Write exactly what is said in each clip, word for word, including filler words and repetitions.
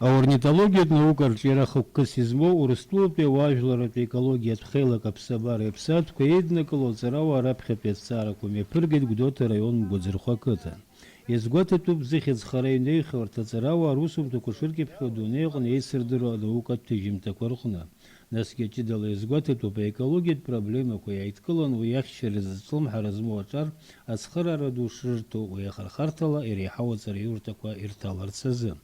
Аорнитологиатә наука арҿиара хықәкыс измоу Урыстәылатәи ауаажәларратә екологиатә хеилак аԥсабара иԥсаатәқәа еиднакыло аҵарауаа раԥхьатәи азҵаарақәа мҩаԥыргеит Гәдоуҭа араион Мгәыӡырхәа ақыҭан. Иазгәаҭатәуп, зыхьӡ хара инаҩхьоу арҭ аҵарауаа русумҭақәа шыркьыԥхьуа адунеи аҟны еицырдыруа анаукатә ҭыжьымҭақәа рҟны. Насгьы ҷыдала иазгәаҭатәуп аекологиатә проблемақәа иааидкылан уи ахьчара зызҿлымҳара змоу аҿар ацхыраара ду шрырҭо, уи ахырхарҭала иреиҳау аҵараиурҭақәа ирҭаларц азы.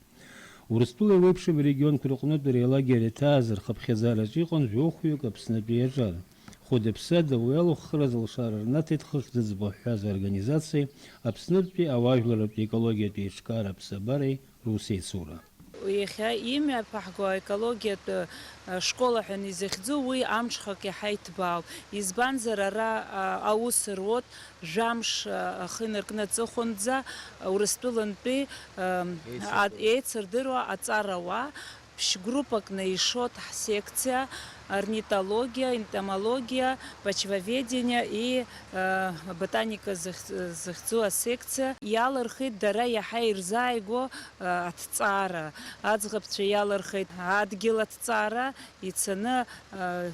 Урыстәыла еиуеиԥшым арегионқәа рҟнытә ари алагер иаҭааз рхыԥхьаӡараҿы иҟан жәохәҩык Аԥснытәи аҿар. Хәыда-ԥсада уи алахәхараз алшара рнаҭеит Хышӡыӡба ҳҳәаз аорганизациеи Аԥснытәи ауаажәларратә екологиатә еиҿкаара аԥсабареи русеицура. Иахьа имҩаԥаҳго аекологиатә, э, школ аҳәан изыхьӡу уи амҽхак иаҳа иҭбаауп. Избанзар, ара, а, аус руот, жәамш, а, ахы инаркны аҵыхәанӡа, а, Урыстәылантәи, а, еицырдыруа. А-, еицырдыруа аҵарауаа ԥшь-группакны ишот ҳсекциа, орнитологиа, энтомологиа, почвоведение и, а, ботаника зыхь-, зыхьӡу асекциа. Иалырхит дара иаҳа ирзааигәо, а, аҭҵаара. Аӡӷабцәа иалырхит адгьыл аҭҵаара, ицаны, а,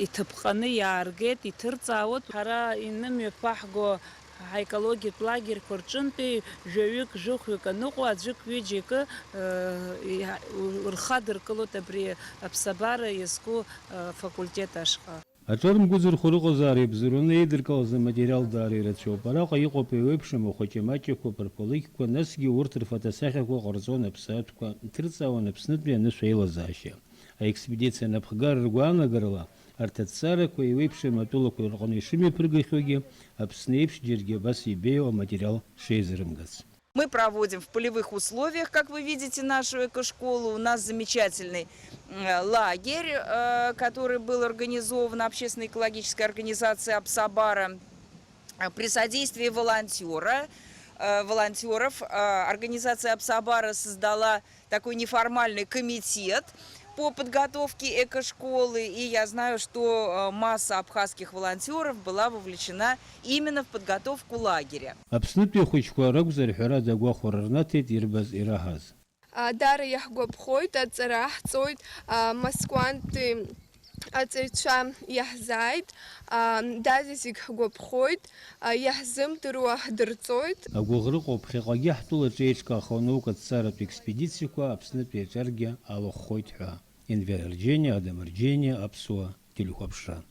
иҭыԥҟаны иааргеит, иҭырҵаауеит. Ҳара инымҩаԥаҳго ҳаекологиатә лагерьқәа рҿынтәи жәаҩык, жәохәҩык аныҟоу, аӡәык, ҩыџьа икы, э, иа-, рхадыркылоит абри аԥсабара иазку, э, факультет ашҟа. Аҿар мгәыӡырхо рыҟазаара иабзоураны еидыркылаз аматериал даара ирацәоуп. Араҟа иҟоуп еиуеиԥшым ахәыҷы-маҷқәа, парпалыкьқәа, насгьы урҭ рфотосахьақәа ҟарҵон аԥсаатәқәа, иҭырҵаауан Аԥснытәи анышә аилазаашьа. Аекспедициа анапхгара ргәаанагарала, арҭ аҭҵаарақәа еиуеиԥшым атәылақәа рҟны ишымҩаԥыргахьоугьы, Аԥсны еиԥш џьаргьы абас ибеиоу аматериал шеизырымгац. Мы проводим в полевых условиях, как вы видите, нашу экошколу. У нас замечательный, м, лагерь, э, который был организован общественно-экологической организацией «Апсабара», э, при содействии волонтёра, э, волонтёров. Э, организация «Апсабара» создала такой неформальный комитет по подготовке экошколы, и я знаю, что, э, масса абхазских волонтёров была вовлечена именно в подготовку лагеря. Аԥснытәи ахәыҷқәа ракәзар, ҳәарада, агәахәара рнаҭеит ирбаз, ираҳаз. А, даара иаҳгәаԥхоит, аҵара ҳҵоит, а, Москвантәи аҵаҩцәа иаҳзааит, а, дад зегь ҳгәаԥхоит, а, иаҳзымдыруа ҳдырҵоит. Агәыӷра ыҟоуп, ԥхьаҟагьы ҳтәылаҿы еиҿкаахо анаукатә ҭҵааратә експедициақәа Аԥснытәи аҿаргьы алахәхоит ҳәа. Енвер Арџьениа, Адам Арџьениа, Аԥсуа телехәаԥшра.